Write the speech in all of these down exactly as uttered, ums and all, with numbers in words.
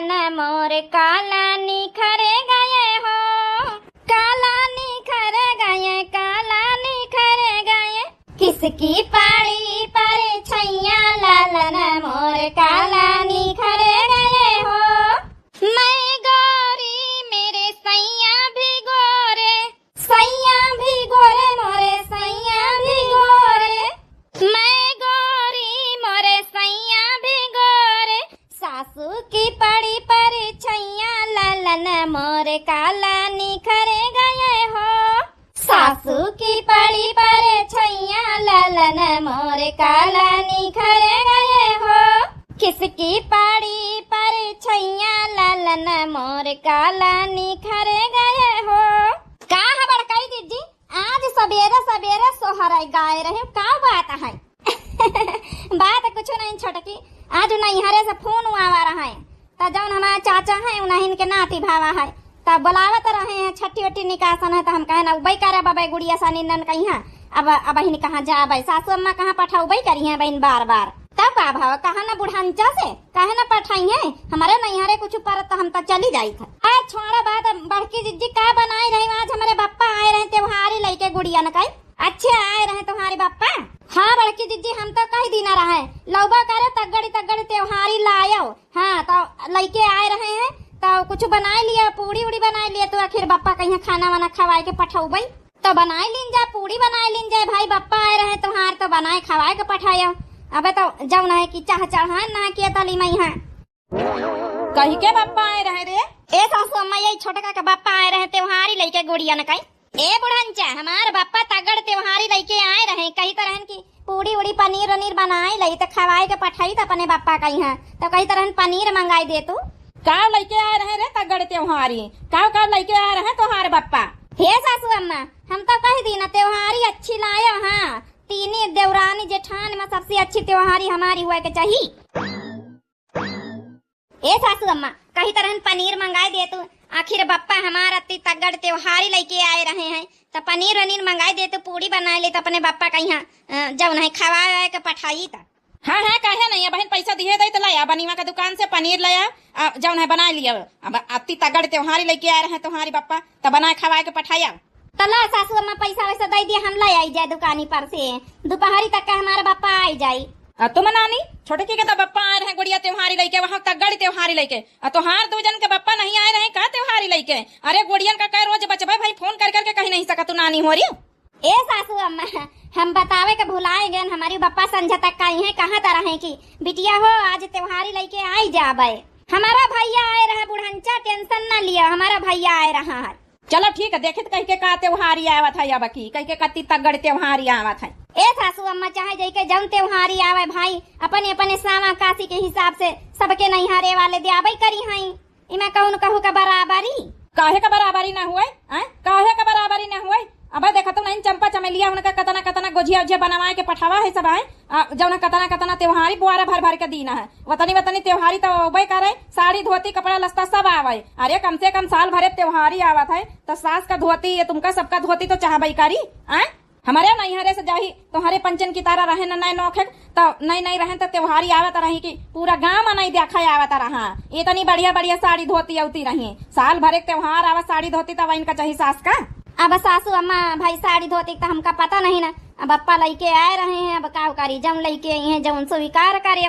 न मोर काला निखर गए हो, काला निखर गए, काला निखर गए। किसकी पाड़ी पर छैया, लालन मोर काला निखर गए हो। मैं गोरी मेरे सैया भी गोरे, सैया भी गोरे मोरे सैया भी गोरे। मैं गोरी मोरे सैया भी गोरे। सासू की पाड़ी पर छैया, लालन मोर काला निखर गए हो। सासू की पाड़ी पर छैया, लालन मोर काला निखर गए हो। किसकी पाड़ी पर छैया, लालन मोर काला निखर गए हो। का है बड़काई जिज्जी, आज सबेरे सबेरे सोहराई गाए रहे, का बात है? बात कुछ नहीं छोटकी, आज नैहरे से फोन आवा रहा है, त जौन हमार चाचा है उन्हीं के नाती भावा है, त बोलावत रहे हैं, छट्ठी वट्ठी निकासन है, त हम कहे ना उबई करे बबे गुड़िया सानी नन कहीं है। अब अब हिन कहाँ जाबे, सासू अम्मा कहाँ पठाउबे करी हैं बहिन बार बार। तब का भाव, कहा ना बुढ़ांचा से, काहे ना पठाई है? हमारे नैहरे कुछ परत त हम त चली जाई था। अरे छोड़ा बात, बड़की जिज्जी का बनाई रही, आज हमारे बप्पा आए रहे त्योहारी लइके गुड़िया न कई। अच्छे आए रहे तुम्हारे बप्पा? हाँ बड़की जिज्जी, हम तो कही दीना रहे, लौबा करे तगड़ी तगड़ी त्योहारी लायो। हाँ तो लइके आए रहे हैं, तो कुछ बनाए लिया, पूड़ी उड़ी बनाए लिया, तो आखिर बप्पा कहीं खाना वाना खवाए के पठौबई। तो बनाए लीन जाए, पूड़ी बनाए लीन जाए, भाई बप्पा आए रहे तुम्हार, तो बनाए खवाए के पठायो। अबे तो जौन है कि चाह चढ़ान ना किया तली मई है। कही के बप्पा आए रहे रे? ए सासू अम्मा, यही छोटका के बप्पा आए रहे त्योहारी लइके गुड़िया न कई। ए बुढ़ंचा, हमार बप्पा तगड़ त्योहारी लइके आए रहे, कही तो रहन कि पूड़ी उड़ी पनीर उनीर बनाए लई त खवाए के पठाई त अपने बप्पा कही है, तो कही तो रहन पनीर मंगाई दे तू। का लइके आए रहे रे तगड़ त्योहारी? का का लइके आए रहे तोहार बप्पा? हे सासू अम्मा, हम तो कह दी ना त्योहारी अच्छी लायो हाँ, तीनी देवरानी जेठान में सबसे अच्छी त्योहारी हमारी हुआ के चाहिए। ए सासू अम्मा, कही तरहन पनीर मंगाए दे तू, आखिर बप्पा हमार अति तगड़ त्योहारी लइके आए रहे हैं, त पनीर वनीर मंगाए दे तू, पूड़ी बनाए ले त अपने बप्पा कहिया, अ, जौन है खवाए के पठाई त। हाँ हाँ, काहे नहीं, बहिन पैसा दिहे दई त लाया बनीवा का दुकान से पनीर लाया, आ, जौन है बनाए लिया। अब अति तगड़ त्योहारी लइके आए रहे तुम्हारी बप्पा, त बनाए खवाए के पठाया। त ला सासू अम्मा, पैसा वैसा दे दिया, हम ले आई जाए दुकानी पर से, दोपहरी तक का हमारा बप्पा आई जाई। आ तुम नानी, छोटकी के त बप्पा आए रहे गुड़िया त्योहारी लइके, वहाँ तगड़ी त्योहारी लइके, आ तोहार दो जन के बप्पा नहीं आए रहे का त्योहारी लइके? अरे गुड़ियन का कै रोज बचबे भाई, फोन कर करके कही नहीं सकत तू नानी हो रही। ए सासू अम्मा, हम बतावे के भुलाए गए, हमारी बप्पा संझा तक का इहे कहा त रहे कि बिटिया हो आज त्योहारी लइके आई जाबे। हमारा भैया आए रहा बुढ़ंचा, टेंशन ना लिया, हमारा भैया आए रहा है। चलो ठीक है, देखित कह के का त्योहारी आवत है अब की, कह के कत्ती तगड़ त्योहारी आवत है। ए सासू अम्मा, चाहे जइके जौन त्योहारी आवे भाई, अपने अपने सावा काशी के हिसाब से सबके नैहरे वाले द्याबे करी हैं। इमा कौन कहू का बराबरी? काहे का बराबरी ना हुए? आय? काहे का बराबरी ना हुए? अब देखत नहीं चंपा चमेलिया उनका कतना कतना गोझिया उझिया बनवाए के पठावा है सब आए। आ, जौन कतना कतना त्योहारी बुआरा भर भर के दीना है। वतनी वतनी त्योहारी तो अउबे करे, साड़ी धोती कपड़ा लत्ता सब आवे। अरे कम से कम साल भरे त्योहारी आवत है, तो सास का धोती, ये तुमका सबका धोती तो चाहबे करी, आय? हमारे नैहरे से जाही, तुम्हारे पंचन की तारा रहे न नए नौखे, तो नई नई रहे तो त्योहारी आवत रही कि पूरा गांव में नहीं देखा आवत रहा। इतनी बढ़िया बढ़िया साड़ी धोती अउती रही, साल भर एक त्योहार आवत साड़ी धोती, तब इनका चाही सास का। अब सासू अम्मा भाई साड़ी धोती तो हमका पता नहीं ना, अब बप्पा लइके आए रहे हैं, अब का करी, जौन लइके आई हैं जौन स्वीकार करे।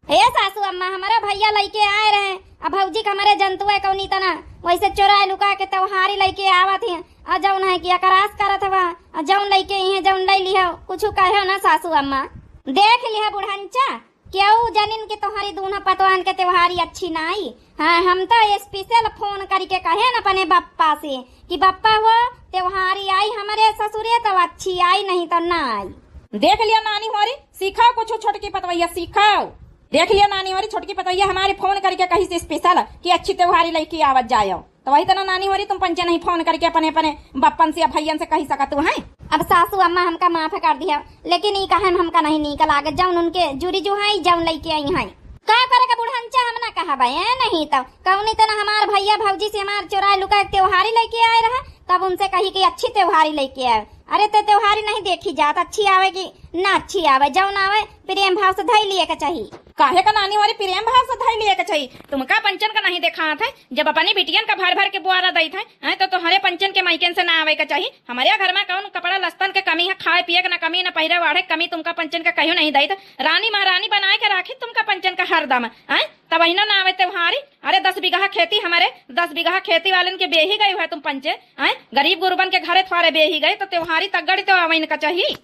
हे सासू अम्मा, हमारा भैया लइके आए रहे, अब भौजी के हमारे जंतुआ कौनी तना वैसे चोराए लुका के त्योहारी लइके आवत हैं, आ जौन है कि अकरास करत हवा, आ जौन लइके आई हैं जौन लइ लिहो, कुछ कहो ना सासू अम्मा। देख लिहा बुढ़ंचा, केहू जनिन के तुम्हारी दूनो पतवान के त्योहारी अच्छी नाई। हाँ, हम तो special फोन करके कहे न अपने बप्पा से कि बप्पा हो, त्योहारी आई हमारे ससुरे तो अच्छी आई, नहीं तो ना आई। देख लिया नानी हमारी, सिखाओ कुछ छोटकी पतवैया, सिखाओ। देख लिया नानी हमारी छोटकी पतवैया हमारी फोन करके कही से special कि अच्छी त्योहारी लइके आवत जायो। तो वही तना नानी हो रही, तुम पंचे नहीं फोन करके अपने, अपने बप्पन से या भैयन से कही सकत तू हैं। अब सासू अम्मा हमका माफ कर दिया, लेकिन ई कहे में हमका नहीं नीक लागे, जौन उनके जुरी जो हैं, जौन लइके आई हैं। का करे का बुढ़ंचा हम ना कहबे, ए नहीं तो कौनी तना हमार भैया भौजी से हमार चोराए लुका त्योहारी लइके आए रहा, तब उनसे कही कि अच्छी त्योहारी लइके आए। अरे ते त्योहारी नहीं देखी जात, अच्छी आवे कि ना अच्छी आवे, जौन आवे प्रेम भाव से धई लिए के चाही। काहे का नानी हो रही प्रेम भाव से धई लिए के चाहिए। तुमका पंचन का नहीं देखात है, जब अपनी बिटियन का भर भर के बुआरा दइत है, हैं, तो तोहरे पंचन के माइकन से ना आवे के चाहिए। हमरे घर में कौन कपड़ा लस्तन के कमी है, खाए पिए के ना कमी, ना पहिरे ओढ़े के कमी, तुमका पंचन का कहियो नहीं दइत। रानी महारानी बनाए के राखी तुमका पंचन का हरदम, हैं, तब अहिनो ना आवे त्योहारी। अरे दस बीघा खेती हमरे, दस बीघा खेती वालन के बेही गई है तुम पंचे, हैं, गरीब गुरबन के घरे थोड़े बेही गई, तो त्योहारी तगड़ी तो आवे इनका चाहिए।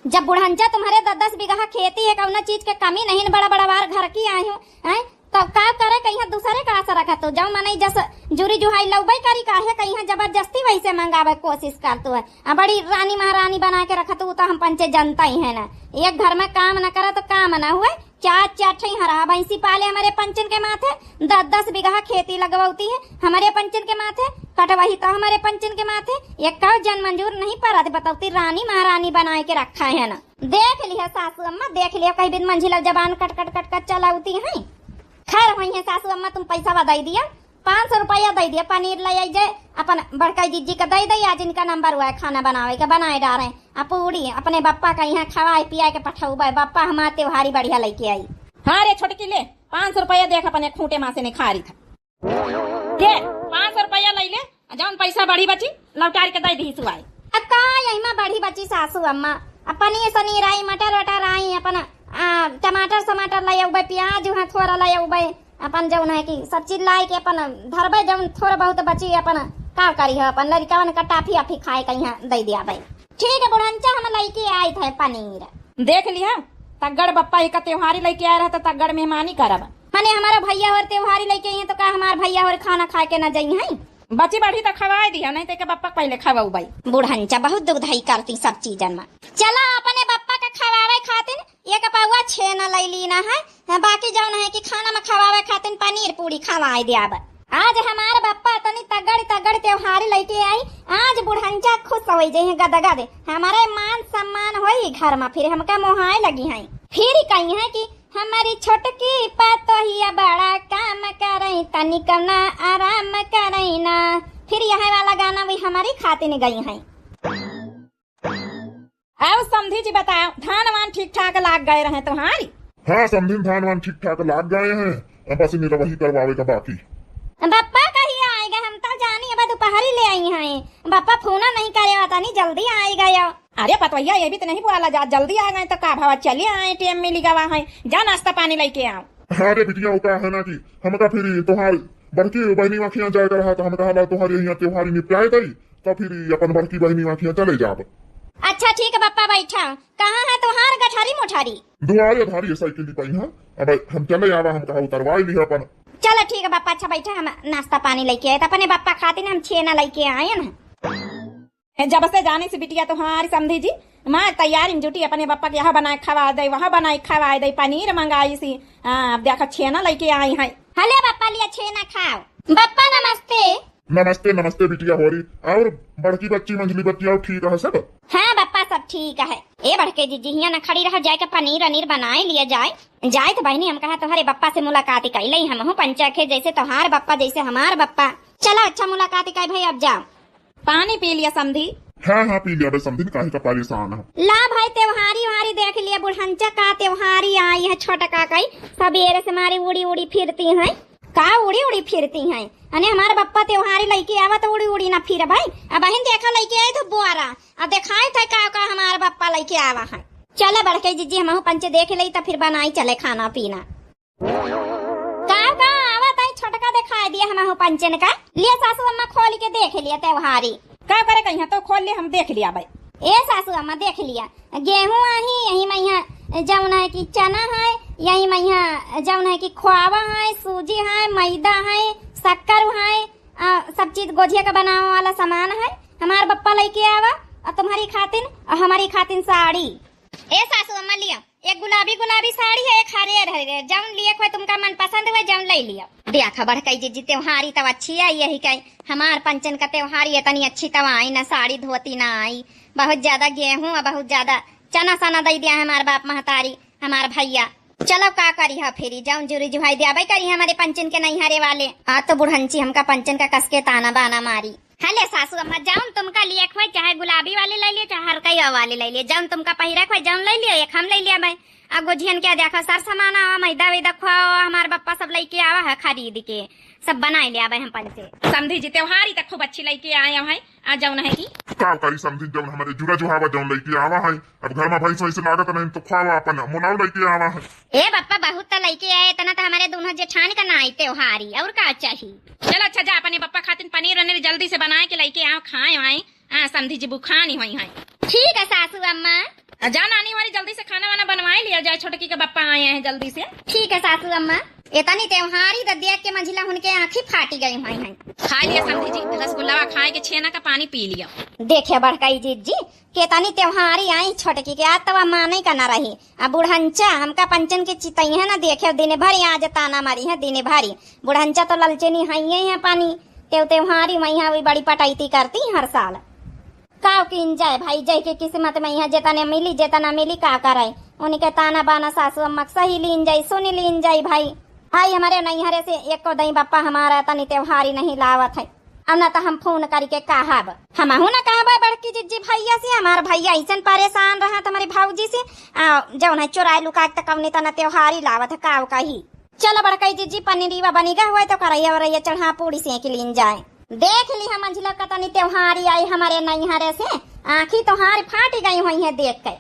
जब बुढ़ंचा तुम्हरे दस दस बीघा खेती है, कौनो चीज के कमी नहीं, बड़ा बड़ा बार घर की आई हूँ, हैं? तब का करे, कहीं दूसरे का आशा रखत हो, जब मनई जस जुरी जुहाई लौबे करी, काहे कहीं जबरदस्ती वैसे मंगावे कोशिश करत हो, आ बड़ी रानी महारानी बना के रखत हो, तो हम पंचे जनता ही है ना, एक घर में काम न करे तो काम न हुए, चार चार ठई हरा भैंसी पाले हमरे पंचन के माथे, दस दस बीघा खेती लगवती है हमरे पंचन के माथे, कटवही तो हमरे पंचन के माथे, एक जन मंजूर नहीं परत, बतौती रानी महारानी बनाए के रखा है ना। देख लिया सासू अम्मा, देख लिया, कई बिन मंझिला जबान कट कट कट कट चलावती है। खैर होई है सासू अम्मा, तुम पैसा दे दिया, पाँच सौ रुपया दे दिया, पनीर ले आई जे, अपन बड़का जिज्जी का दे दे, आज इनका नंबर हुआ है खाना बनावे का, बनाए डारे। आ पूड़ी अपने बप्पा का यहाँ खवाए पियाए के पठौबे, बप्पा हमार त्योहारी बढ़िया लेके आई। हाँ रे छोटकी, ले पाँच सौ रुपया, देख अपने खूंटे माँ से निखारी था। दे, पाँच सौ रुपया ले ले, आ जौन पैसा बढ़ी बची लौटार के दे दी सुआई। अब का यही में बढ़ी बची सासू अम्मा, अब पनीर सनीर आई, मटर वटर आई, अपन आ, टमाटर समाटर ले अउबे, प्याज वहाँ थोड़ा ले अउबे, अपन जौन है कि सब चीज लाए के अपन धरबे, जौन थोड़ा बहुत बची अपन का करी हो, अपन लड़िकवन का टाफी आफी खाए के यहाँ दे दिया भाई। ठीक है बुढ़ंचा, हम लेके आए थे पनीर। देख लिया, तगड़ बप्पा ही का त्योहारी लेके आए रहा तो तगड़ मेहमानी करब। मने हमारा भैया और त्योहारी लेके आई है तो का हमार भैया और खाना खाए के ना जाई है? बची बढ़ी तो खवाए दिया, नहीं तो के बप्पा पहले खवाऊ भाई। बुढ़ंचा बहुत दुगधई करती सब चीजन में। चला अपने बप्पा का खवावे खातिर एक पौवा छेना ले ली ना है, बाकी जौन है कि खाना में खवावे खातिर पनीर पूरी खवाए दियाब। आज हमार बप्पा तनी तगड़ तगड़ त्योहार लेके आई, आज बुढ़ंचा खुश होई जइहे गदगद। हमारे मान सम्मान होई घर में, फिर हमका मोहाए लगी हैं, फिर कही है कि हमारी छोटकी पतोहिया बड़ा काम करई, तनिक ना आराम करई ना। फिर यह वाला गाना भी हमारी खातिर गई हैं। आओ समधी जी बताओ, धान वान ठीक ठाक लाग गए रहे तुम्हारी? हाँ समधी, धान वान ठीक ठाक लाग गए हैं, अब बस निरवही करवावे का बाकी। बप्पा कहिया आएगा? हम तो जानी अब दोपहरी ले आई हैं। बप्पा फोन नहीं करे, तनी जल्दी आएगा यो। अरे पतवैया, ये भी तो नहीं बोला जा, जल्दी आ गए तो का भावा, चले आए, टेम मिली गवा है, जा नाश्ता पानी लेके आओ। अरे बिटिया, वो का है ना कि हमका फिर तोहार बड़की बहनी वाखियाँ जाए का रहा, तो हम कहा ला तोहार यहाँ त्योहारी निपटाए दई, तो फिर अपन बड़की बहनी वाखियाँ चले जाब। अच्छा ठीक है बप्पा, बैठा। कहाँ है तोहार गठारी मोठारी? दुआरे धारी है, साइकिल पई है। अब हम चले आवा, हम कहा उतरवाई लिहा अपन। चलो ठीक है बप्पा, अच्छा बैठा, हम नाश्ता पानी लेके आए, तो अपने बप्पा खातिर हम छेना लेके आए ना। ए, जब से जाने से बिटिया तोहार समधी जी, माँ तैयारी में जुटी, अपने बप्पा के यहाँ बनाए खवा दे, वहाँ बनाए खवा दे, पनीर मंगाई सी, हाँ, अब देखो छेना लेके आई है। हले बप्पा लिया छेना खाओ। बप्पा नमस्ते। नमस्ते, नमस्ते बिटिया होरी। और बड़की बच्ची, मंझली बच्ची, और ठीक है सब? हाँ बप्पा, सब ठीक है। ए बड़के जीजी, हियाँ न खड़ी रह, जाए के पनीर अनीर बनाए लिया जाए। जाए तो बहनी, हम कहा तोहरे बप्पा से मुलाकात कर ले, हमहू पंचा के, जैसे तोहार बप्पा, जैसे हमार बप्पा। चला अच्छा मुलाकात कर भाई, अब जाओ। पानी पी लिया समधी। हाँ, हाँ, पी लिया बे समधी, काहे का परेशान है? ला भाई, त्योहारी उहारी देख लिया, बुढ़ंचा का त्योहारी आई है, छोटका कई सबेरे से मारी उड़ी उड़ी फिरती हैं। का उड़ी उड़ी फिरती हैं? अने हमार बप्पा त्योहारी लेके आवा तो उड़ी उड़ी ना फिर भाई। अब अहिन देखा लेके आए तो बुआरा, अब देखाए थे का का हमार बप्पा लेके आवा है। चला बड़के जीजी, हमहू पंचे देख ले तो फिर बनाई चले खाना पीना। का का आवत है छोटका, देखाई दिया हमहू पंचन का। लिया सासू अम्मा खोल के देख लिया त्योहारी। का करे कहीं तो खोल ले, हम देख लिया भाई। ए सासू अम्मा देख लिया, गेहूं आही, यही में यहाँ जौन है कि चना है, यही में यहाँ जौन है कि खोआवा है, सूजी है, मैदा है, शक्कर है, आ, सब चीज गोझिया का बनावे वाला सामान है। हमार बप्पा लेके आवा और तुम्हारी खातिन और हमारी खातिन साड़ी। ए सासू अम्मा लिया, एक गुलाबी गुलाबी साड़ी है, एक हरियर हरियर, जौन लिए कोई तुमका मन पसंद हुए जौन ले लिया। देखा बड़कई जीजी, त्योहारी तब अच्छी आई, यही कई हमार पंचन का त्योहारी इतनी अच्छी तब आई ना, साड़ी धोती ना आई, बहुत ज्यादा गेहूं और बहुत ज्यादा चना सना दे दिया है हमार बाप महतारी, हमार भैया। चलो का करी है फिर, जौन जुरी जुहाई दिया भाई करी हमारे पंचन के नैहरे वाले। आ तो बुढ़ंची हमका पंचन का कसके ताना बाना मारी। हले सासू अम्मा, जौन तुमका लिए खोए, चाहे गुलाबी वाली ले लियो, चाहे हरकई वाली ले लियो, जौन तुमका पहिरे खोए, जौन ले लियो, एक हम ले लिया भाई। अब गोझियन के देखो, सर सामान आवा, मैदा वैदा खोआवा, हमार बप्पा सब लइके आवा है खरीद के, सब बनाए ले आवे हम पंचे। समधी जी, त्योहारी त खूब अच्छी लइके आए हैं, आ जौन है कि का करी समधी, जौन हमरे जुरा जुहावा जौन लइके आवा है, अब घर में भैंस वैसे लागत नहीं तो खावा अपन मुलाव लइके आवा है। ए बप्पा, बहुत त लइके आए, इतना त हमरे दोनों जेठान का ना आई त्योहारी, और का चाही? चल अच्छा जा, अपने बप्पा खातिर पनीर वनीर जल्दी से बनाए के लइके आओ, खाए वाए। हाँ, समधी जी बुखानी हुई हैं। ठीक है सासू अम्मा। आ, जा नानी हमारी, जल्दी से खाना वाना बनवाए लिया जाए, छोटकी के बप्पा आए हैं जल्दी से। ठीक है सासू अम्मा। इतनी त्योहारी त देख के मंझिला हुनके आँखी फाटी गई हुई हैं। खा लिया समधी जी, रसगुल्लावा खाए के छेना का पानी पी लिया। देखे बड़काई जीजी, कितनी त्योहारी आई छोटकी के, आज तो माने का ना रही। आ बुढ़ंचा हमका पंचन के चितई है ना, देखे दिन भरी आज ताना मारी है, दिन भरी। बुढ़ंचा तो ललचेनी हइये है पानी, तेउ त्योहारी मइहाँ वही बड़ी पटैती करती हर साल। काव कीन जाए भाई, जय के किस्मत मइहाँ जेतना मिली, जेतना मिली, का करे। उनके ताना बाना सासू अम्मा के सही लीन जाई, सुन लीन जाई भाई। भाई हमरे नैहरे से एको दई बप्पा हमारा तनी त्योहारी नहीं लावत है। अब ना तो हम फोन करके कहब, हमहू ना कहबे बड़की जिज्जी भैया से, हमार भैया ऐसन परेशान रहा हमारी भौजी से, आ, जौन है चुराए लुका के तो कौनी तना त्योहारी लावत है, काव कही। चलो बड़कई जिज्जी, पनीरीवा बनी गा हुआ तो करैया वरैया चढ़ा पूड़ी सेंक लीन जाए। देख ली हम मंझिला का तनी त्योहारी आई हमारे नैहरे से, आँखी तोहार फाट गई हुई है देख के।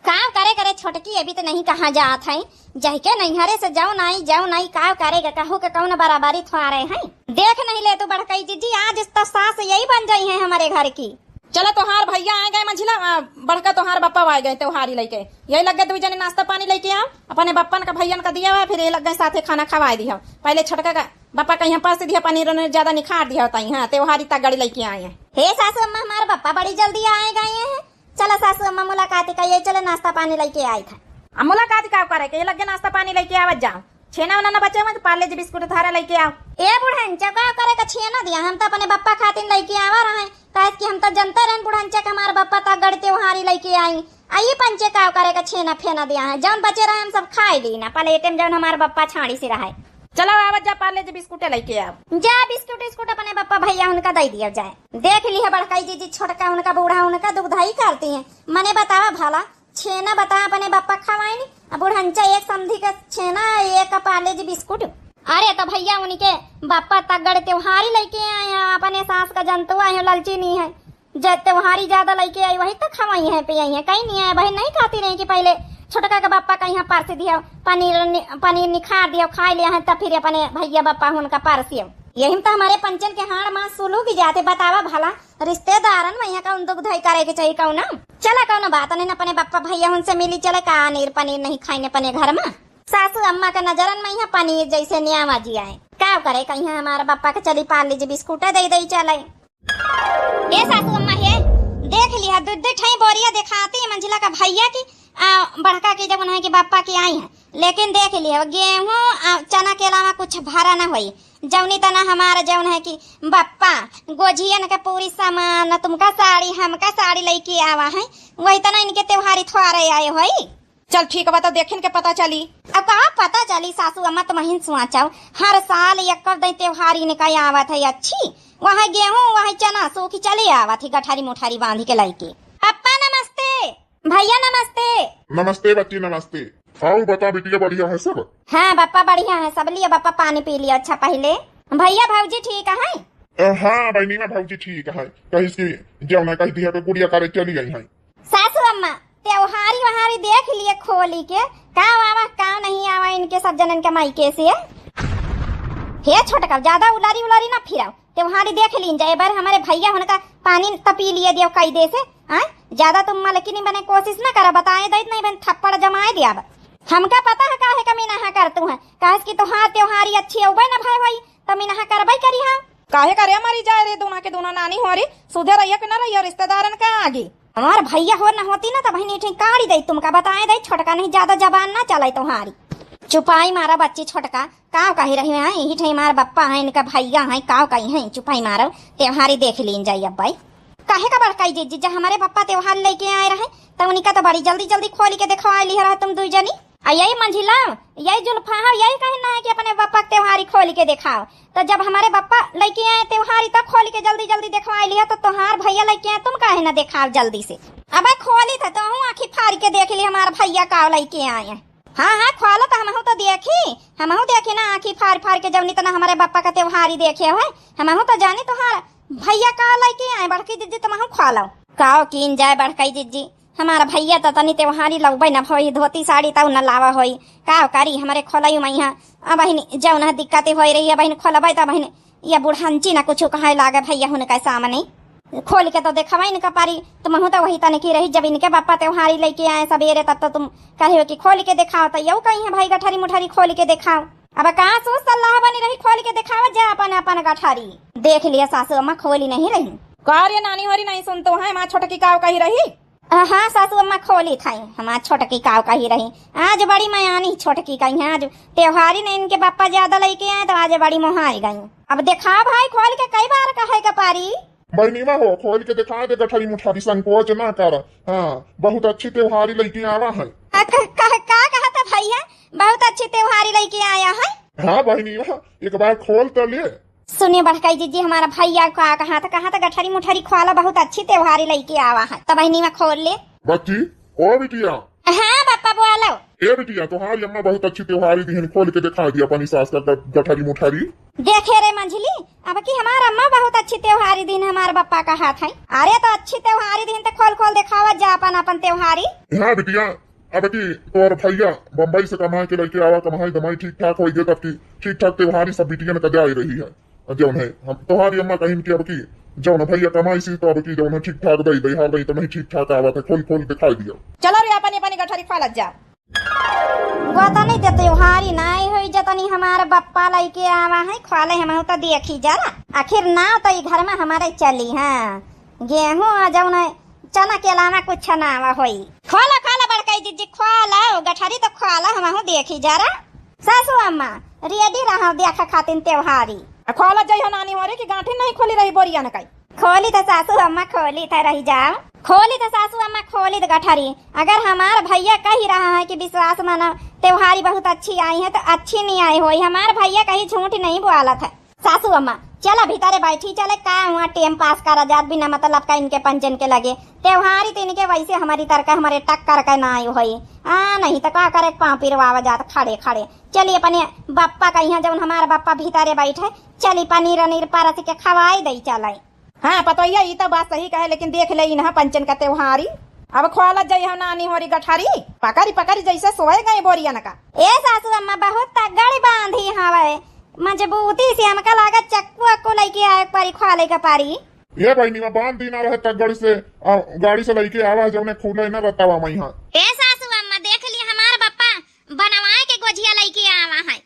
काव करे करे छोटकी, अभी तो नहीं कहा जात है, जहके नैहरे से जौन आई जौन आई, काव करे के कहू के कौन बराबरी थोड़े है। देख नहीं ले तू बड़कई जिज्जी, आज तो सास यही बन जाई है हमारे घर की। चलो तोहार भैया आ गए मंझिला, आ, बड़का तोहार बप्पा आ गए त्योहारी लइके। यही लग गए दुई जने नाश्ता पानी लइके आओ, अपने बप्पन का भैयन का दिया हुआ, फिर ये लग गए साथे खाना खवाए दिया। पहले छोटका का बप्पा का यहाँ पास दिया, पनीर उनीर ज्यादा निखार दिया होता ही। हाँ, त्योहारी तगड़ी लइके आए हैं। हे सासू अम्मा, हमार बप्पा बड़ी जल्दी आए गए हैं। चला सासू अम्मा मुलाकात करिए, चलो नाश्ता पानी लइके आई था। अब मुलाकात का करे के, ये लग गए नाश्ता पानी लइके आवत जाओ। छेना उना न बचे हुए तो पार्ले जी बिस्कुट उधारा लइके आओ। ए बुढ़न, चौका करे का छेना दिया, हम तो अपने बप्पा खातिर लइके आवा रहे, काहे कि हम तो जनते रहन बुढ़न चक हमार बप्पा तगड़ त्योहारी लइके आई। आई पंचे काव करे का छेना फेना दिया है, जौन बचे रहे हम सब खाए ली ना, प्लेटे में जौन हमार बप्पा छाड़ी से रहे। चलो आवत जा पार्ले जी बिस्कुटे लइके आओ। जा बिस्कुट बिस्कुट अपने बप्पा भैया उनका दे दिया जाए। देख ली है बड़काई जीजी छोटका उनका बूढ़ा उनका दुगधाई करती है। मने बतावा भला, छेना बता अपने बप्पा खवाइन, अब बुढ़ंचा एक समधी का छेना, एक का पार्ले जी बिस्कुट। अरे तो भैया उनके बप्पा तगड़ त्योहारी लइके आए हैं, अपने सास का जनतुआ है, ललची नहीं है। जे त्योहारी ज्यादा लइके आई वही तो खवाई है पियाई है, कहीं नहीं है। वही नहीं कहती रही कि पहले छोटका के बप्पा का यहाँ परस दिया पनीर नि-, पनीर निखार दिया खाए लिया है, तब फिर अपने भैया बप्पा उनका परसियो। यही में तो हमारे पंचन के हाड़ मास सुलू की जाते। बतावा भला, रिश्तेदारन में यहाँ कौन दुख धई करे के चाहिए कौन? चला कौन बात नहीं, अपने बप्पा भैया उनसे मिली चले का, नीर पनीर नहीं खाइन अपने घर में। सासू अम्मा के नजरन में यहाँ पनीर जैसे न्यावा जी आए। का करे कहीं हमारे बप्पा के चली पार्ले जी बिस्कुट दे दे चले। ए सासू अम्मा हे, देख लिया दू दू ठई बोरिया दिखाती है मंझिला का भैया की, आ, बड़का की जब उन्हें की बप्पा की आई है, लेकिन देख लिया गेहूं, आ, चना के अलावा कुछ भरा ना होई। जौनी तना हमारा जौन है कि बप्पा गोझियन के पूरी सामान, तुमका साड़ी हमका साड़ी लइके आवा है, वही तना इनके त्योहारी थोड़े आए होई। चल ठीक बा, तो देखिन के पता चली। अब कहाँ पता चली सासू अम्मा, तुमहिन सोचव, हर साल एक दई त्योहारी इनका आवत है अच्छी, वहाँ गेहूं वहाँ चना सूखी चले आवत है गठारी मुठारी बांध के लइके। पप्पा नमस्ते। भैया नमस्ते। नमस्ते बच्ची नमस्ते। आओ बता बिटिया, बढ़िया है सब? हाँ बप्पा बढ़िया है सब। लियो बप्पा पानी पी लियो। अच्छा पहले भैया भौजी ठीक है? ए, हाँ बहनी में भौजी ठीक है, कहिस कि जौना कह दिया तो गुड़िया करे चली गई है। सासू अम्मा, त्योहारी वहारी देख लिए खोली के, का आवा का नहीं आवा इनके सब जनन के मायके से। हे छोटका, ज्यादा उलारी उलारी ना फिराओ, त्योहारी देख लीन जाए। बार हमारे भैया उनका पानी त पी लिए दियो कायदे से। हाँ, ज्यादा तुम मलकिनी बने कोशिश ना करा, बताए दैत नहीं बन थप्पड़ जमाए दिया। हमका पता है काहे का मिनाहा कर तू है, काहे कि तोहार त्योहारी अच्छी होबे ना भाई भाई, तो मिनाहा करबे करी हम। काहे करे मरी जाए रे, दोना के दोना नानी हो रे, सुधे रहिया के ना रहिया रिश्तेदारन के आगे। हमार भैया हो न होती ना, तो बहनी ठीक काढ़ी दे तुमका, बताए दे छोटका, नहीं ज्यादा जबान ना चले तुम्हारी। चुपाई मारा बच्ची छोटका, काव कही रही है, यही ठे हमार बप्पा है, इनका भैया है, काव कही है, चुपाई मारो, त्योहारी देख लीन जाई अब भाई। काहे का बड़काई जीजी, जब हमारे बप्पा त्योहार लेके आए रहे, तो उनका तो बड़ी जल्दी जल्दी खोली के दिखवा ली रहा तुम दुई जनी। आ यही मंझिला, यही जुल्फा हो, यही कही ना है कि अपने बप्पा के त्योहारी खोली के दिखाओ। तो जब हमारे बप्पा लेके आए त्योहारी, तो खोली के जल्दी जल्दी दिखवा लिया, तो तोहार भैया लेके आए, तुम काहे ना दिखाओ जल्दी से? अबे खोली था तो हूँ आँखी फाड़ के देख ली हमार भैया का लेके आए हैं। हाँ, हाँ, ख्वाला त हमहू त देखी, हमहू देखी ना आँखी फार फार के जौन इतना हमरे बप्पा का त्योहारी देखे है, हमहू त जानी तोहार भैया का लइके आए, बड़की जिज्जी तुमहू ख्वाला। काव कीन जाए बड़कई जिज्जी, हमार भैया त तनी त्योहारी लउबे न होई, धोती साड़ी तउ न लावा होई, काव करी हमरे खोलई मइहा। अबहिन जौन है दिक्कत होई रही है, अबहिन खोलबे त अबहिन ये बुढ़ंची न कुछ कहे लागे भैया हुनका सामने। खोल के तो देखावा इनका पारी, तुमहू तो वही तनिकी रही, जब इनके बप्पा त्योहारी लइके आए सबेरे, तब तो तुम कहे हो कि खोल के देखाओ, तो यहू कही है भाई गठरी मुठरी खोल के देखाओ। अब का सोच सलाह बनी रही, खोल के देखावा जा अपन अपन गठरी। देख लिया सासू अम्मा खोली नहीं रही। का रे नानी होरी नहीं सुनतो है, माँ छोटकी काव कही रही? अ, हाँ सासू अम्मा खोली थाई, हमार छोटकी काव कही रही। आज बड़ी मयानी छोटकी कही है, आज त्योहारी ने इनके बप्पा ज्यादा लइके आए तो आज बड़ी मोहाई गई। अब देखा भाई खोल के कई बार कहे के पारी। बहिनीवा हो, खोल के देखा दे गठरी मुठरी, संकोच ना कर। हाँ, बहुत अच्छी त्योहारी लइके आवा है। अ, क-, क-, का कहत है भैया, बहुत अच्छी त्योहारी लइके आया है? हाँ बहिनीवा, एक बार खोल तो ले। सुने बड़कई जिज्जी, हमारा भैया का कहा था, कहा था गठरी मुठरी ख्वाला, बहुत अच्छी त्योहारी लइके आवा है, त बहिनीवा खोल ले। बच्ची, ओ बिटिया। हाँ बप्पा बोलो। ए बिटिया, तोहारी अम्मा बहुत अच्छी त्योहारी दिहन, खोल के देखा दिया अपनी सास का ग-, गठरी मुठरी। देखे रे मंझली, अब की हमार अम्मा बहुत अच्छी त्योहारी दिहन, हमार बप्पा कहा था। अरे तो अच्छी त्योहारी दिहन तो खोल खोल देखावा जा अपन अपन त्योहारी। हाँ बिटिया, अब की तोर भैया बम्बई से कमाए के लइके आवा, कमाई दमाई ठीक ठाक होई दे, तब की ठीक ठाक त्योहारी सब बिटियन का जाए रही है। जौन है, हम तोहारी अम्मा कहिन कि अब की जौन भैया कमाई सी तो अब की जौन है ठीक ठाक दई दई, हार नहीं तो नहीं ठीक ठाक आवत है, खोल खोल दिखाई दिया। चलो रे, अपनी अपनी गठरी ख्वालत जा। गोतनी ते त्योहारी नाई होई, जतनी हमार बप्पा लइके आवा है, ख्वाले हम तो देखी जरा, आखिर नाव तो ई घर में हमारे चली, हाँ, गेहूं आ जौन है, चना के अलावा कुछ ना आवा होई। खोला, खोला बड़कई जिज्जी, खोला, ओ गठरी तो खोला, हमहू देखी जरा। सासू अम्मा, ready रहो देखा खातिन त्योहारी। आ खोला जइहो नानी होरी कि गांठी नहीं खोली रही बोरिया न कई। खोली तो सासू अम्मा, खोली तो रही जाओ। खोली तो सासू अम्मा, खोली तो गठरी। अगर हमार भैया कही रहा है कि विश्वास मानो त्योहारी बहुत अच्छी आई है, तो अच्छी नहीं आई होई। हमार भैया कहीं झूठ नहीं बोलत है। सासू अम्मा, चला भीतरे बैठी, चले का हुआ टेम पास करा जात बिना मतलब का इनके पंचन के लगे। त्योहारी तो इनके वैसे हमारी तरका हमारे टक्कर का ना आई होई। आ, नहीं तो का करे, पाँव पिरवावा जात खड़े खड़े। चली अपने बप्पा का यहाँ, जौन हमार बप्पा भीतरे बैठे, चली पनीर अनीर परस के खवाई दई चले। हाँ पतोहिया, ई तो बात सही कहे, लेकिन देख ले इन्हा पंचन का त्योहारी। अब खोलत जइहो नानी होरी गठरी, पकड़ी पकड़ी जैसे सोए गए बोरियन का। ए सासू अम्मा, बहुत तगड़ी बांधी हवे, मजबूती से हमका लागत चक्कू अक्कू लइके आए के पारी, खोले के पारी। ए बहिनी, मैं बांध दी ना रहे तगड़ी से, आ, गाड़ी से लइके आवा, जौने खुले ना बतावा मैं यहाँ। ए सासू अम्मा, देख ली हमार बप्पा बनवाए के गोझिया लइके आवा है।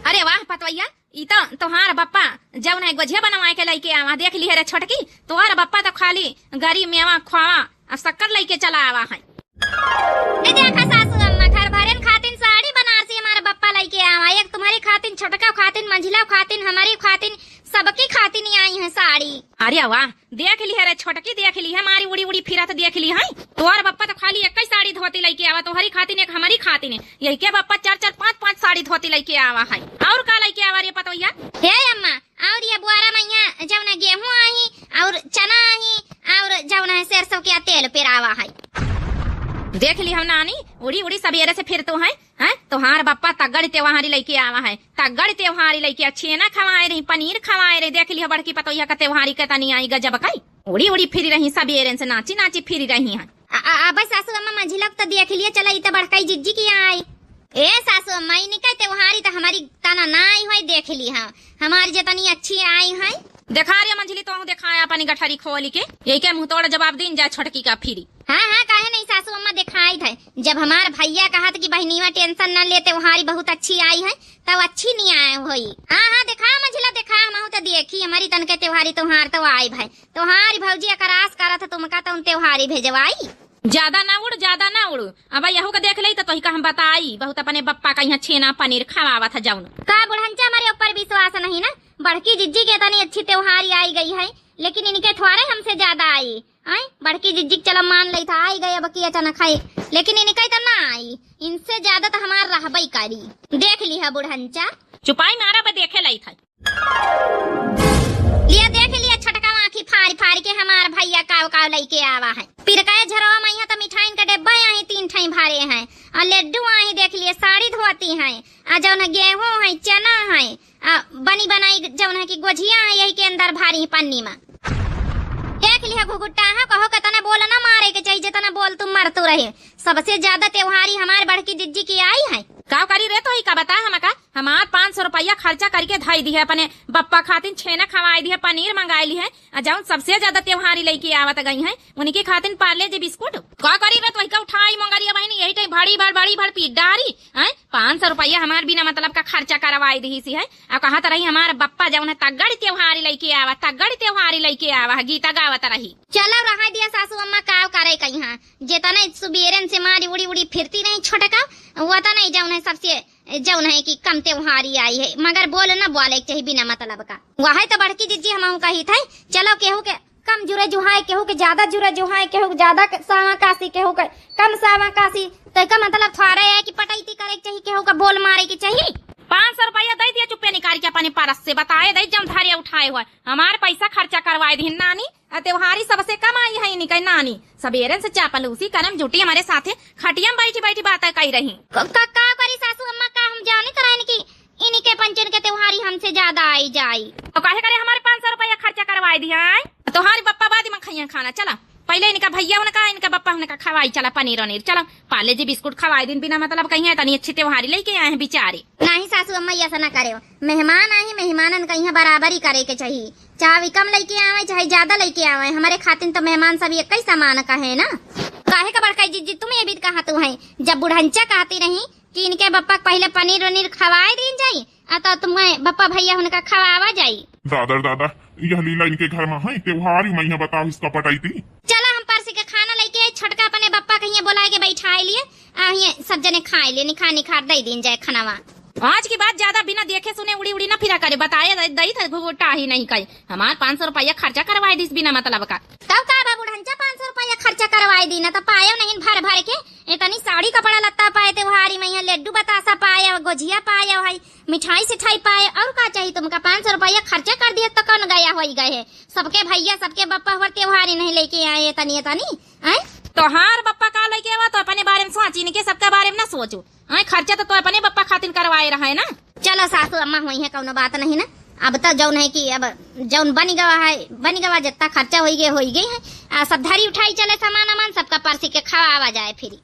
अरे वाह पतवैया, ई तो तोहार बप्पा जौन है गोझिया बनवाए के लइके आवा। देख ली है रे छोटकी, तोहार बप्पा तो खाली गरी मेवा खोवा आ शक्कर लइके चला आवा है। ए देखा सासू अम्मा, घर भरेन खातिन साड़ी बनारसी हमार बप्पा लइके आवा, एक तुम्हारी खातिन, छोटका खातिन, मंझिला खातिन, हमारी खातिन, सबकी खातिन आई है साड़ी। अरे वाह, देख ली है रे छोटकी, देख ली है, हमारी उड़ी उड़ी फिरत देख ली है। तोहर बप्पा तो खाली एक ही साड़ी धोती लइके आवा, तोहरी खातिन एक हमारी खातिन, यही के बप्पा चार चार पाँच पाँच साड़ी धोती लइके आवा है। और का लइके आवा रे पतोहिया? हे अम्मा, और ये बुआरा मैया जौन गेहूं आही, और चना आही, और जौन है सरसों के तेल पेरावा है। देख ली हम नानी, उड़ी उड़ी सबेरे से फिरतो है। हैं? तोहार बप्पा तगड़ त्योहारी लइके आवा है, तगड़ त्योहारी लइके, छेना खवाए रही, पनीर खवाए रही। देख लिया बड़की पतोहिया का त्योहारी के तनी आई गजब कई। उड़ी उड़ी फिरी रही, सबेरे से नाची नाची फिरी रही हैं। आ, आ, अबे सासू अम्मा, मंझिला के तो देख लिए, चला ई तो बड़काई जिज्जी की आई। ए सासू अम्मा, इनके त्योहारी तो हमारी तना ना आई होई, देख ली हाँ, हमारी जतनी अच्छी आई है। देखा रे मंझली, तोहू देखा अपनी गठरी खोली के, यही के मुंह तोड़ जवाब दीन जाए छोटकी का फिरी। हाँ, हाँ, काहे नहीं सासू अम्मा, देखाइत है। जब हमार भैया कहत कि बहिनीवा tension न ले, त्योहारी बहुत अच्छी आई है, तब अच्छी नहीं आए होई। हाँ, हाँ, देखा मंझला, देखा, हमहू तो देखी, हमारी तनके त्योहारी त्योहार तो आए भाई। त्योहारी भौजी अकरास करत है, तुमका तो उन त्योहारी भेजवाई। ज्यादा ना उड़, ज्यादा ना उड़। अब यहू का देख ले तो तोही का हम बताई, बहुत अपने बप्पा का यहाँ छेना पनीर खवावत है जौन। का बुढ़ंचा हमारे ऊपर विश्वास नहीं ना? बड़की जिज्जी के इतनी अच्छी त्योहारी आई गई है, लेकिन इनके थोड़े हमसे ज्यादा आई। आय, बड़की जिज्जी के चलो मान लई था, आई गए अब की अचानक है, लेकिन इनका तो ना आई, इनसे ज्यादा तो हमार रहबई करी। देख ली है बुढ़ंचा। चुपाई मारा, बा देखे लई था। लिया देख लिया छोटका आँखी फारि फारि के हमार भइया काव काव लइके आवा है। पिरकाए झरवा मइहाँ त मिठाइन का डेब्बा आहीं तीन ठई भरे हैं, अउर लड्डू आहीं देख लिए, साड़ी धोती हैं, अउर जउन गेहूँ है, चना है, अउर बनी बनाई जउन है कि गोझिया है, यही के अंदर भरी पन्नी मा। देख लिहा घुघुट्टा है, कहो के तने बोल ना मारे के चाहिए, जितना बोल तुम मरतू रहे। सबसे ज्यादा त्योहारी हमार बड़की जिज्जी की आई है। का करी रे तोही का बता हमका? हमार पाँच सौ रुपया खर्चा करिके धई दिहे, अपने बप्पा खातिन छेना खवाई दिहे, पनीर मंगाई लिहे, अउर जउन सबसे ज्यादा त्योहारी लइके आवत गई हैं, उनके खातिन पार्ले जी बिस्कुट। का करी रे तोही का उठाई मोंगरिया बहिनी, यही टाइम भड़ी भड़, भड़ी भड़ पीट डारी, हैं? पाँच सौ रुपया हमार बिना मतलब का खर्चा करवाई दिहिसी है, अउर कहत रही हमार बप्पा जउन है तगड़ त्योहारी लइके आवा, तगड़ त्योहारी लइके आवा, गीता गावत रही। चलो रहा दिया सासू अम्मा, काव करे कइहाँ, जेतना सुबेरन से मारी उड़ी उड़ी फिरती रही छोटका, वतना जउन है सबसे जउन है कि कम त्योहारी आई है, मगर बोल न बोले के चाहिए बिना मतलब का। वही तो बड़की जिज्जी हमहू कही थे, चलो केहू के कम जुरे जुहाए, केहू के ज्यादा जुरे जुहाए, केहू के ज्यादा क-, सावा कासी, केहू के कम सावा कासी, तो एकर मतलब थोड़े है कि पटैती करे के चाहिए, केहू का बोल मारे के चाहिए। पाँच सौ रुपया दे दिया चुप्पे निकाल के अपने परस से, बताए दे जउन धरे उठाए हुआ, हमार पैसा खर्चा करवाए दिहिन नानी, आ त्योहारी सबसे कम आई है इनके नानी। सबेरन से चापलूसी करम जुटी हमरे साथे, खटिया में बैठी बैठी बातें कही रही। क-, का, का करी सासू अम्मा, का हम जानित रहन कि इनके पंचन के त्योहारी हमसे ज्यादा आई जाई। तो काहे करे हमारे पाँच सौ रुपया खर्चा करवाए दिया है? तोहारी बप्पा बाद में खइया खाना, चला पहले इनका भइया उनका, इनका बप्पा उनका खवाई, चला पनीर वनीर, चला पार्ले जी बिस्कुट खवाई दिन बिना मतलब कहीं है, तनी अच्छी त्योहारी लइके आए हैं बेचारे। नहीं सासू अम्मा, ऐसा ना करे, मेहमान आए हैं, मेहमानन का यहाँ बराबरी करे के चाहिए, चाहे वे कम लइके आवे चाहे ज्यादा लइके आवे, हमारे खातिन तो मेहमान सब एक ही समान का है ना। काहे का बड़का जिज्जी तुम ये भी कहा तू है, जब बुढ़ंचा कहती रही कि इनके बप्पा के पहले पनीर वनीर खवाए दीन जाई, आ तो तुम्हें बप्पा भइया उनका खवावा जाई। दादा रे दादा, यह लीला इनके घर में है, त्योहार ही मइहाँ बताओ इसका पटैती। चला हम परसी के खाना लइके आई, छोटका अपने बप्पा कहिए बोलाए के बैठाए लिए, आ ये सब जने खाए लिए, निखार निखार दे दीन जाए खानावा। आज की बात ज्यादा बिना देखे सुने उड़ी उड़ी ना फिरा करे, बताए दई थे घुघुट्टा ही नहीं कही। हमार पाँच सौ रुपया खर्चा करवाए दिस बिना मतलब का। तब का बा बुढ़ंचा, पाँच सौ रुपया खर्चा करवाए दी ना, तो पायो नहीं भर भर के। इतनी साड़ी कपड़ा लत्ता पाए, त्योहारी मइहाँ लड्डू बतासा पाए, गोझिया पाए, है मिठाई सिठाई पाए, और का चाहिए तुमका? पाँच सौ रुपया खर्चा कर दिए तो कौन गया होई गए है? सबके भइया, सबके बप्पा हर त्योहारी नहीं लइके आए, इतनी, इतनी, आए? तोहार बप्पा का लइके आवा तो अपने बारे में सोची, इनके सबके बारे में ना सोचो। हाँ, खर्चा तो, तो अपने बप्पा खातिन करवाए रहा है ना। चलो सासू अम्मा होई है, कौनो बात नहीं ना। अब तो जौन है कि अब जौन बन गवा है, बन गवा, जितना खर्चा होई गए, होई गए है। आ सब धरी उठाई चले सामान अमान, सबका परसी के खवावा जाए फिरी।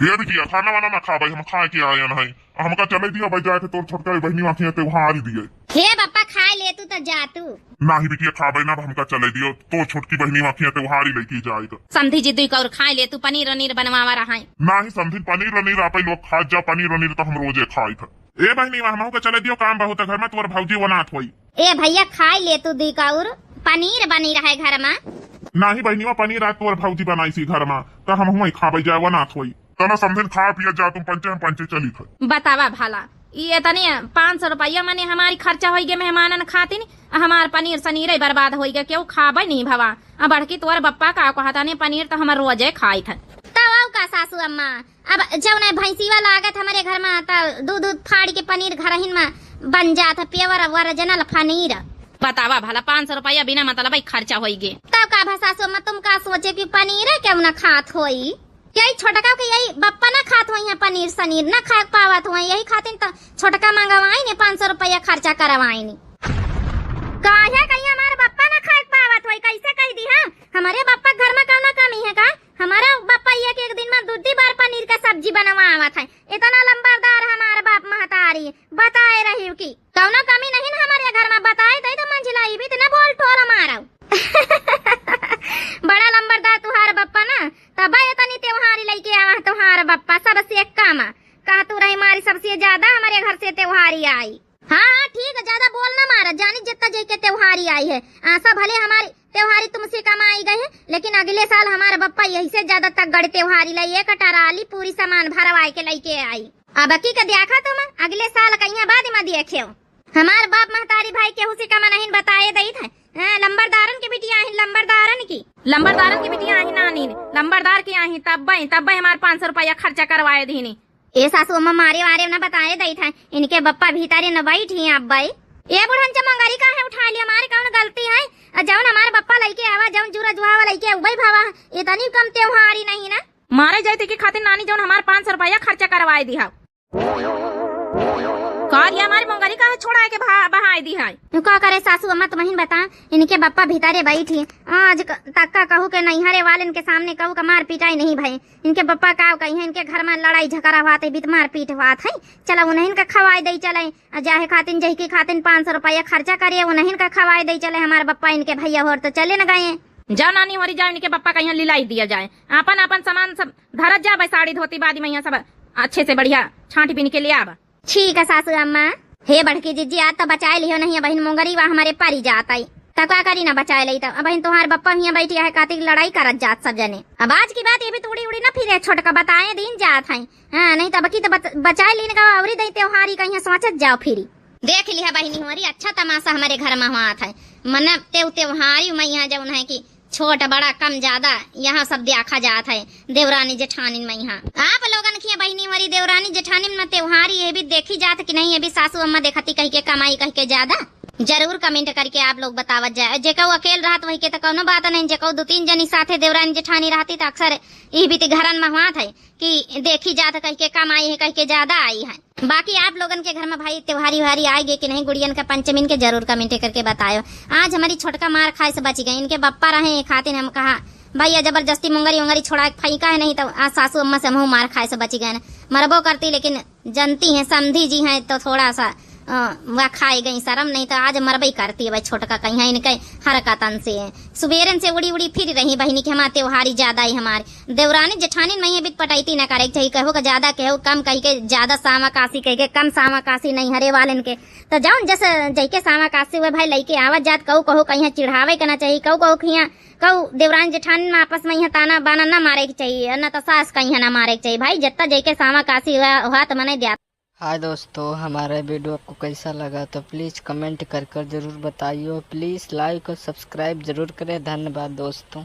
ये बिटिया, खाना वाना ना खाबे, हम खाए के आयन है। हमका चले दियो, भाई जाए थे तोर छोटका बहिनी आँखियाँ त्योहार ही दिए। हे बप्पा, खाए ले तू तो जा तू। नाही बिटिया, खाबे ना, अब हमका चले दियो, तो छोटकी बहिनी आँखियाँ त्योहार ही लइके जाए तो। समधी जी, दुई कौर खाए ले तू, पनीर वनीर बनवावा रहा है। नाही समधी, पनीर वनीर आपे लोग खा जा, पनीर वनीर तो हम रोजे खाई था। ए बहिनी, हमहू के चले दियो, काम बहुत है घर में, तोर भौजी वनात होई। ए भइया, खाए ले तू दुई कौर, पनीर बनी रहे घर में। नाही बहिनी, वो पनीर आज तोर भौजी बनाई सी घर में, तो हमहू ही खाबे जाए, वनात होई। तना समधिन खा पिया जा, तुम पंचे हम पंचे चली थे। बतावा भला, ई इतने पाँच सौ रुपया मने हमारी खर्चा होई गए मेहमानन खातिन, आ हमार पनीर सनीरे बर्बाद होई गए, केहू खाबे नहीं भवा। आ बड़की तोर बप्पा का कहता ने, पनीर तो हमर रोजे खाई थे। तब आऊ का सासू अम्मा, अब जौन है भैंसीवा लागत हमरे घर में, त दूध दूध फाड़ के पनीर घरहिन में बन जात है, pure original पनीर। बतावा भला, पाँच सौ रुपया बिना मतलब खर्चा होई गए। तब का भा सासू अम्मा, तुम का सोचे कि पनीर केहू ना खात होई? यही छोटका के यही बप्पा ना खात होई हैं पनीर सनीर, ना खाए पावत होई, यही खातिर तो छोटका मंगवाई ने, पाँच सौ रुपया खर्चा करवाई ने। काहे कहीं हमार बप्पा ना खाए पावत होई, कैसे कह दी हम? हमारे बप्पा घर में कौनो कमी है का? हमारा बप्पा एक एक दिन में दू दू बार पनीर का सब्जी बनवावत है। इतना लंबरदार हमार बाप महतारी, बताए रही कि कौनो कमी नहीं ना हमारे घर में, बताए दे तो मंझिला ई भी इतना बोल टोल मारो। बड़ा लंबरदार तुहार बप्पा ना, तब इतनी त्योहारी लइके आवा है तुहार बप्पा, सबसे कम। कहा तू रही मारी सबसे ज्यादा हमारे घर से त्योहारी आई। हाँ, हाँ, ठीक है, ज्यादा बोल ना मारा, जानी जितना जे के त्योहारी आई है। आशा भले हमारी त्योहारी तुमसे कम आई गई है, लेकिन अगले साल हमारा बप्पा यही से ज्यादा तगड़ त्योहारी लाई, एक टराली पूरी सामान भरवाए के लइके आई। अब की का देखा तुम, अगले साल कहिया बाद में देखियो। हमार बाप महतारी भाई केहू से कम नहीं बताए दई थे। हाँ, लंबरदारन के बिटिया आही, लंबरदारन की। लंबरदारन के बिटिया आही नानी, लंबरदार के आही, तब्बे, तब्बे हमार पाँच सौ रुपया खर्चा करवाए दीनी। ए सासू अम्मा, मारे वारे ना बताए दई थे, इनके बप्पा भीतरे न बैठी हैं अब्बे। ए बुढ़न चमंगरी काहे उठा लिया, मारे कौन गलती है? अ जौन हमार बप्पा लइके आवा, जौन जुरा जुहावा लइके उबई भावा, इतनी कम त्योहारी नहीं ना। मारे जाइत के खातिर नानी जौन हमार पाँच सौ रुपया खर्चा करवाए दिहा। का रे हमार मोंगरी काहे छोड़ाए के भा-, बहाए दिहा? का करे सासू अम्मा, तुमहिन बता, इनके बप्पा भीतरे बैठी, आज क-, तक का कहू के नैहरे वालन के सामने कहू का मार पिटाई नहीं भई। इनके बप्पा का कही है, इनके घर में लड़ाई झगड़ा हुआ थे, बीत मारपीट हुआ थे। चला उन्हन का खवाए दे चले, आ जाहे खातिन जहिकी खातिन पाँच सौ रुपया खर्चा करे, उन्हन का खवाए दे चले, हमार बप्पा इनके भैया होर तो चले न गए। जा नानी होरी जा, इनके बप्पा का यहाँ लिलाई दिया जाए, आपन आपन सामान सब धरत जा, साड़ी धोती बादी में यहाँ सब अच्छे से बढ़िया छांट बीन के ले आवा। ठीक है सासू अम्मा। हे बड़की जिज्जी, आज तो बचाए लिहो नहीं, बहिन मोंगरी वा हमारे परी जात आई। त का करी ना बचाए लई त, बहिन तोहार बप्पा हियां बैठी है, कातिक लड़ाई करत जात सब जने। अब आज की बात ये भी तूड़ी उड़ी ना फिरे, छोटका बताए दिन जात है। हाँ, नहीं तब की तो बच-, बचाए लीन का अउरी दई त्योहारी कहीं सोचत जाओ फिरी। देख लिहा बहिनी हमारी, अच्छा तमाशा हमारे घर में हुआ था। मन ते त्योहारी में यहाँ जौन है कि छोट बड़ा कम ज्यादा यहाँ सब देखा जात है देवरानी जेठानिन में। यहाँ आप लोगन की बहिनी हमारी देवरानी जेठानिन में त्योहारी ये भी देखी जात कि नहीं, ये भी सासू अम्मा देखती कह के कमाई कह के ज्यादा? जरूर comment करके आप लोग बतावत जाए। जेकऊ अकेल रहत वही के तो कौनो बात नहीं, जेकऊ दो तीन जनी साथे देवरानी जेठानी रहती तो अक्सर यही बीती घरन में हुआ था कि देखी जात कह के कम आई है, कह के ज्यादा आई है। बाकी आप लोगन के घर में भाई त्योहारी व्योहारी आए गए कि नहीं, गुड़ियन का पंचमीन के जरूर comment करके बतायो। आज हमारी छोटका मार खाए से बची गई, इनके बप्पा रहे एक खातिन हम कहा भैया जबरदस्ती मुंगरी उंगरी छोड़ा के फेंका है, नहीं तो आज सासू अम्मा से हमहू मार खाए से बची गए, मरबो करती, लेकिन जनती हैं समधी जी हैं तो थोड़ा सा अ, वह खाए गई शर्म, नहीं तो आज मरबई करती है भाई छोटका कहीं इनके हरकतन से। सुबेरन से उड़ी उड़ी फिर रही बहिनी कि हमार त्योहारी ज्यादा ही हमारे देवरानी जेठानी नहीं है, बित पटैती ना करे के चाहिए, कहू का ज्यादा कहू कम कही के ज्यादा सावा काशी कह के कम सावा काशी नहीं हरे वालन के। तो जाओ जैसे जैके सावा काशी हुए भाई लइके आवत जात कहू कहू कहीं चिढ़ावे के ना चाहिए, कहू कहू खिया कहू देवरानी जेठानी में आपस में यहाँ ताना बाना ना मारे के चाहिए, और ना तो सास कहीं ना मारे के चाहिए भाई, जितना जैके सावा काशी हुआ, हुआ तो मने द्या। हाय दोस्तों, हमारा वीडियो आपको कैसा लगा तो please comment कर कर ज़रूर बताइए। Please like और subscribe ज़रूर करें। धन्यवाद दोस्तों।